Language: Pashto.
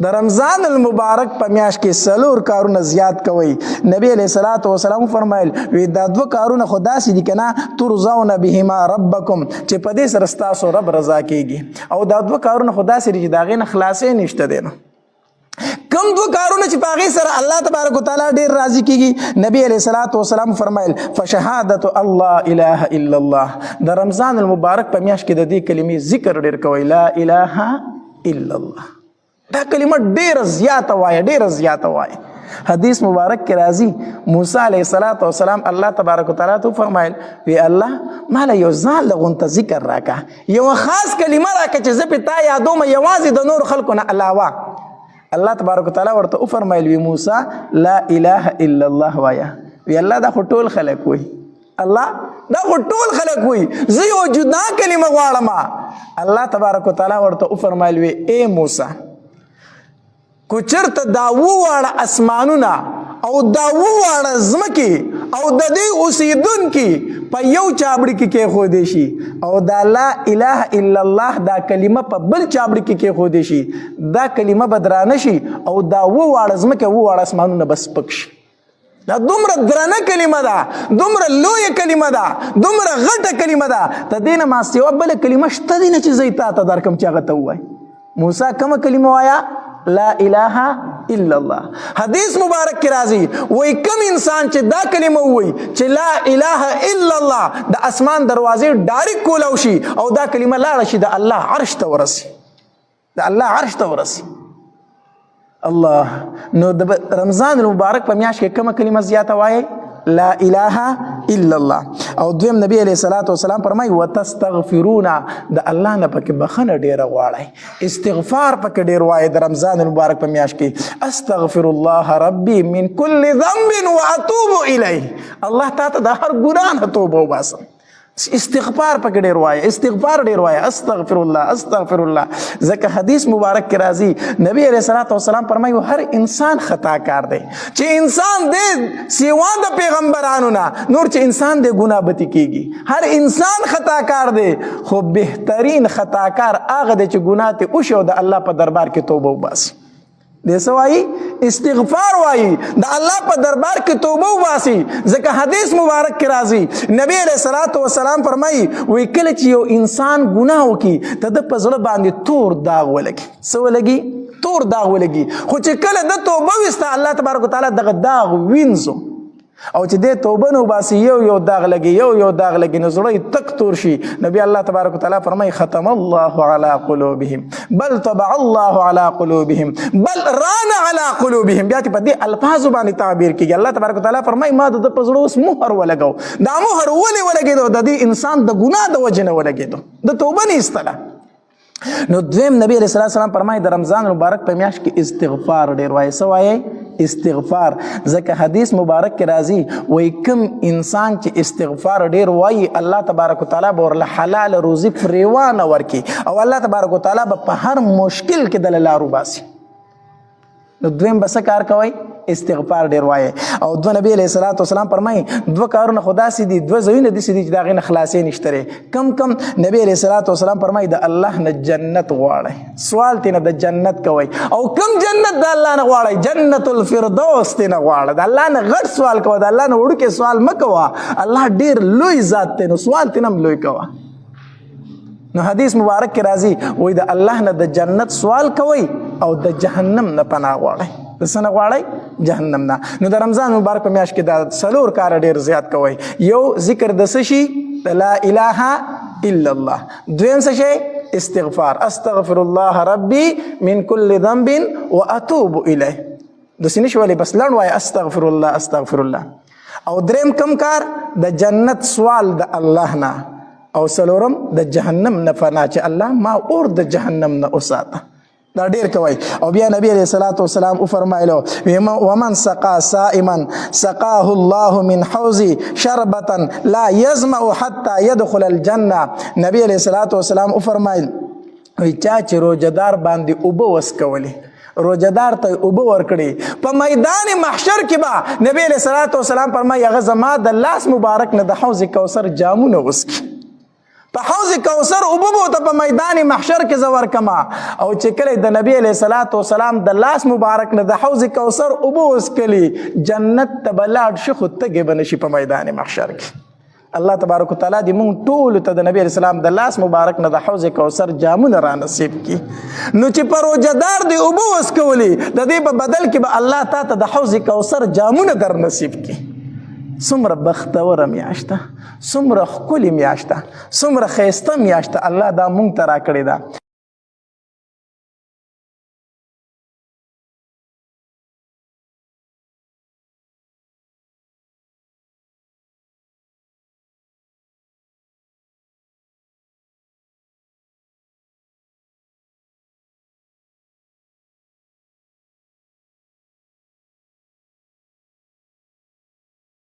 د رمضان المبارک په میاشت کې څلور کارونه زیات کوئ. نبی علیه الصلاة والسلام فرمایل وی دا دوه کارونه خو داسې دي کنه، ترضون بهما ربکم، چې په دې سره ستاسو رب رضا کیږي. او دا دوه کارونه خو داسې دي چې د هغې نه خلاصې نشته دی. نو کوم دوه کارونه چې په هغې سره الله تبارک وتعالی ډېر راضي کیږي؟ نبی علیه الصلاة والسلام فرمایل فشهادت الله اله الا الله. د رمضان المبارک په میاشت کې د دې کلمې ذکر ډېر کوئ، لا اله الا الله. دا کلمه ډیره زیاته وایه، ډیره زیاته وایه. حدیث مبارک کې راځي موسی علیه الصلاة والسلام الله تبارک وتعالی ته فرمایل وی الله ماله یو ځان له غونته ذکر راکه، یو خاص کلمه راکه چې زه په تا یادوم یوازې د نور خلکو نه علاوه. الله تبارک وتعالی ورته وفرمایل وی موسی لا اله الا الله وایه. وی الله دا خو ټول خلک وایي، الله دا خو ټول خلک وایي، زه یو جدا کلمه غواړم. الله تبارک وتعالی ورته وفرمایل وی ای موسی، کو چرته دا واړه اسمانونه او دا واړه ځمکې او د دې اوسیدونکي په یو چابړي کې کېښودې شي او دا لا اله الا الله دا کلمه په بل چابړي کې کېښودې شي، دا کلمه به درانه شي او دا واړه ځمکې او واړه اسمانونه به سپک شي. دا دومره درنه کلمه ده، دومره لویه کلمه ده، دومره غټه کلمه ده، د دې نه ما سوا بله کلمه شته دی نه چې زه یې تا ته درکړم چې هغه ته ووایي. موسی کومه کلمه وایه؟ لا اله الا الله. حدیث مبارک کې راځي وایي کوم انسان چې دا کلمه ووایي چې لا اله الا الله، د اسمان دروازې ډایرکټ کولاو شي او دا کلمه لاړه شي د الله عرش ته ورسي، د الله عرش ته ورسي. الله. نو د رمضان المبارک په میاشت کې کومه کلمه زیاته وایي؟ لا اله الا الله. او دویم نبی علیه الصلاة والسلام فرمایي وتستغفرون، د الله نه پکې بخښنه ډېره غواړئ، استغفار پکې ډېر وایي د رمضان المبارک په میاشت کې. استغفر الله ربي من كل ذنب واتوب الیه. الله تا ته د هر ګناه نه توبه وباسم. استغفار پکې ډېر وایه، استغفار ډېر وایه، استغفر الله استغفر الله. ځکه حدیث مبارک کې راځي نبی علیه الصلاة والسلام فرمایي هر انسان خطا کار دی، چې انسان دی سیوا د پیغمبرانو نه نور چې انسان دی ګناه به ترې کېږي. هر انسان خطا کار دی، خو بهترین خطا کار هغه دی چې ګناه ترې وشي او د الله په دربار کې توبه وباسي. دې څه وایي؟ استغفار وایي، د الله په دربار کې توبه وباسي. ځکه حدیث مبارک کې راځي نبی علیه الصلاة والسلام فرمایي وایي کله چې یو انسان ګناه وکړي د ده په زړه باندې تور داغ ولګي. څه ولګي؟ تور داغ ولګي. خو چې کله ده توبه ویسته الله تبارک وتعالی دغه داغ وینځو، او چې دې توبه نه وباسي یو یو داغ لګي، یو یو داغ لګي، نو زړه یې تک تور شي. نبی الله تبارک وتعالی فرمایي ختم الله علی قلوبهم بل طبع الله علی قلوبهم بل ران علی قلوبهم. بیا چې په دې الفاظو باندې تعبیر کېږي الله تبارک وتعالی فرمایي ما د ده په زړه اوس مهر ولګو. دا مهر ولې ولګېدو؟ د دې انسان د ګناه د وجې نه ولګېدو، د توبه نه ایستله. نو دویم نبی علیه الصلاة والسلام فرمایي د رمضان المبارک په میاشت کې استغفار ډېر وایي. څه وایي؟ استغفار. ځکه حدیث مبارک کې راځي وایي کوم انسان چې استغفار ډېر وایي الله تبارک وتعالی به ورله حلال روزي فریوانه ورکړي او الله تبارک وتعالی به په هر مشکل کې د له لار وباسي. نو دویم به څه کار کوئ؟ استغفار ډېر وایي. او دوه نبی علیه الصلاة والسلام فرمایي دوه کارونه خو داسې دي، دوه ځایونه داسې دي چې د هغې نه خلاصې نشته دی. کم کم نبی علیه الصلاة والسلام فرمایي د الله نه جنت غواړئ، سوال ترې نه د جنت کوئ. او کم جنت د الله نه غواړئ؟ جنت الفردوس ترې نه غواړئ. د الله نه غټ سوال کوه، د الله نه وړوکی سوال مه کوه. الله ډېر لوی ذات دی، نو سوال ترې نه هم لوی کوه. نو حدیث مبارک کې راځي وایي د الله نه د جنت سوال کوئ او د جهنم نه پناه غواړئ. د څه نه غواړئ؟ جهنم نه. نو د رمضان مبارک په میاشت کې دا څلور کاره ډېر زیات کوئ. یو ذکر د څه شي؟ د لا اله الا الله. دویم څه شی؟ استغفار، استغفر الله ربي من كل ذنب واتوب الیه. داسې نشي ویلی بس لنډ وایه استغفر الله استغفر الله. او دریم کم کار؟ د جنت سوال د الله نه. او څلورم د جهنم نه فنا، چې الله ما اور د جهنم نه وساته. دا ډیر کوي. او بیا نبی علیه الصلاة والسلام وفرمایلو ومن سقا صائما سقاه الله من حوض شربة لا يظمأ حتى يدخل الجنة. نبی علیه الصلاة والسلام وفرمایل وی چا چې روژهدار باندې اوبه وسکولې، روژهدار ته اوبه ورکړي، په میدان محشر کې به نبی علیه الصلاة والسلام فرمایي هغه زما د لاس مبارک نه د حوض کوثر جامونه وسکي. په حوض کوثر اوبه به ورته په میدان محشر کې زه ورکما. او چې کله د نبی علیه الصلاة والسلام د لاس مبارک نه د حوض کوثر اوبه وڅکلي، جنت ته به لاړ شي، خو تږی به نه شي په میدان محشر کې. الله تبارک وتعالی دې مونږ ټول ته د نبی علیه السلام د لاس مبارک نه د حوض کوثر جامونه را نصیب کړي. نو چې پر روژهدار دې اوبه وڅکولي، د دې په بدل کې به الله تا ته د حوض کوثر جامونه در نصیب کړي. څومره بختوره میاشت ده، څومره ښکلې میاشت ده، څومره ښایسته میاشت ده، الله دا مونږ ته راکړې ده.